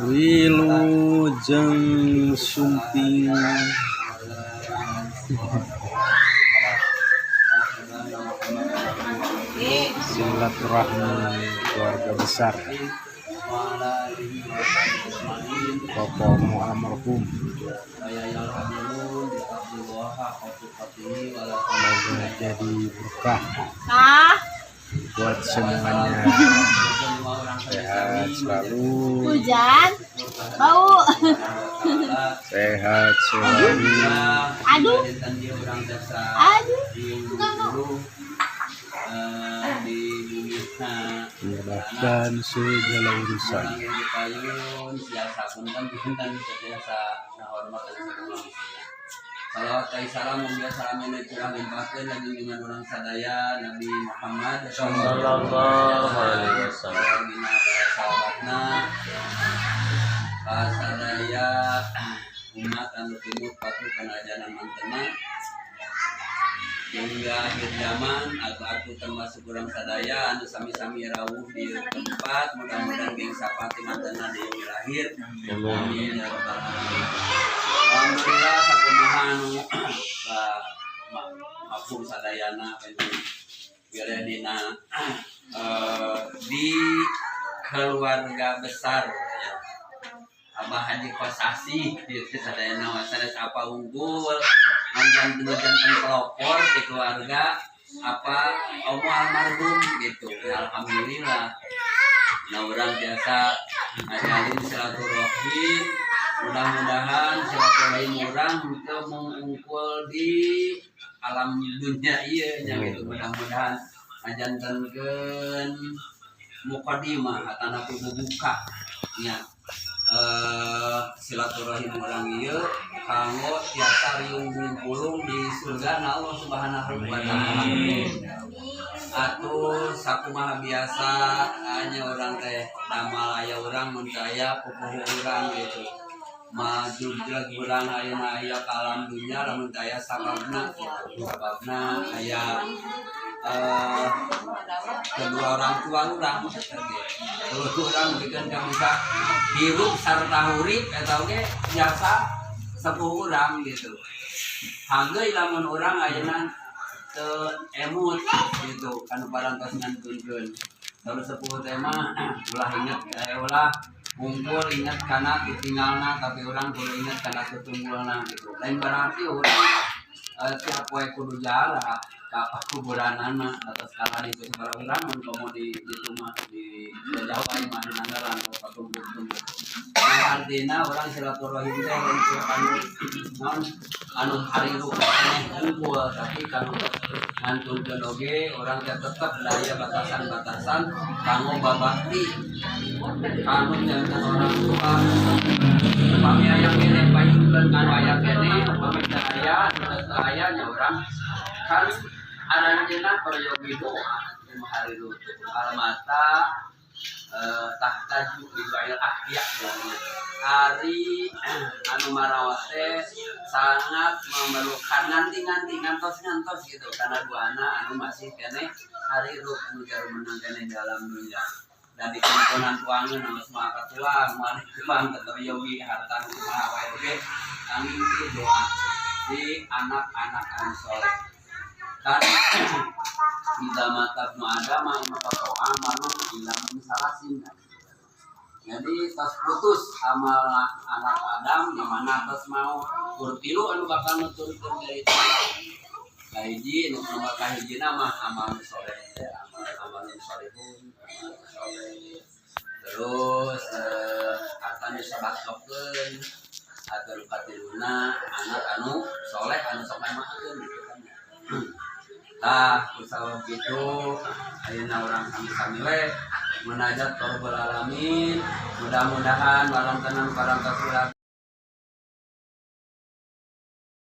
Wilujeng sumping. Silaturahmi keluarga besar Kokomo almarhum. Semoga jadi berkah buat semuanya. Sehat selalu. Hujan, bau. Sehat selalu. Aduh. Aduh. Mudahkan segala urusan. Salawat kai salam mugia salamnya curah limpahkeun ka junjungan urang sadaya Nabi Muhammad Sallallahu alaihi wasallam. Dina para sahabatna sadaya umat anu tumut patuh kana ajaran mantena hingga akhir zaman atau aku termasuk urang sadaya anu sami-sami rawuh di tempat mudah-mudahan geng sapati mantena di yaumil akhir. Amin ya rabbal alamin. Alhamdulillah sakumaha anu mafhum sadayana wilayah dina di keluarga besar ya. Abah Haji Kosasi gitu sadayana sanes apa unggul ngan janten pelopor di keluarga apa omo almarhum gitu ya, alhamdulillah. Nah orang biasa ngajalin silaturahim, mudah-mudahan silaturahim orang itu mengungkul di alam dunia ieu nya gitu, mudah-mudahan ngajantenkeun mukadimah atana buka nya silaturahim orang ieu kanggo tiasa riung pulung di surga na Allah Subhanahu wa taala. Atuh sakumaha biasa hanya orang teh damal aya urang mun teu aya pupuhu urang gitu. Maju jeleg urang ayeuna aya ka alam dunya lamun teu aya sababna gitu. Sababna aya kedua orang tua urang gitu. Kedua urang bikin ka bisa hirup sarta hurip eta oge biasa sepuh urang gitu. Hageui lamun urang ayeuna teu emut gitu kanu parantos ngantunkeun. Lalu sepuh teh mah ulah inget ulah kumpul inget kana ditinggalna tapi urang kudu inget kana tutunggulna gitu. Lain berarti urang tiap poe kudu jalan ka kuburanana atas kala itu sabaraha urang mun komo di ditu mah di jauh aya mah di Nanggaran patumbuk-tumbuk. Nah, artina urang silaturahim teh lain anu naon anu hariru keneh kumpul tapi kanu ngantunkeun oge urang teh tetep daya batasan-batasan kanggo babakti kanu janten orang tua. Upami aya keneh payunkeun kanu aya keneh, upami teu aya teu aya nya urang kan aranjeunna peryogi doa di hariru almata tahtaju li du'ail ahya. Ari anu marawat teh sangat memerlukan nganti-nganti ngantos-ngantos gitu karena duana anu masih keneh hariru anu jaru menang keneh dalam dunia dan di komponan tuangan anu semua katuang moal tuang tetep yogi harta nu kumaha wae oge angin doa di anak-anak anu soleh kan. Idza mata ibnu Adam inqata amalu illa min salasin. Jadi tos putus amal anak Adam di mana tos mau kurtilu anu bakal nuturkeun dari kahiji nu nomor kahijina mah amal soleh, amal amal solehun, amal soleh. Terus harta nu sedekahkeun atau nu katiluna anak anu soleh anu sok ngamakeun gitu kan. Tah kusabab kitu ayeuna urang sami-sami we munajat ka Rabbul Alamin, mudah-mudahan warantenan parantos urang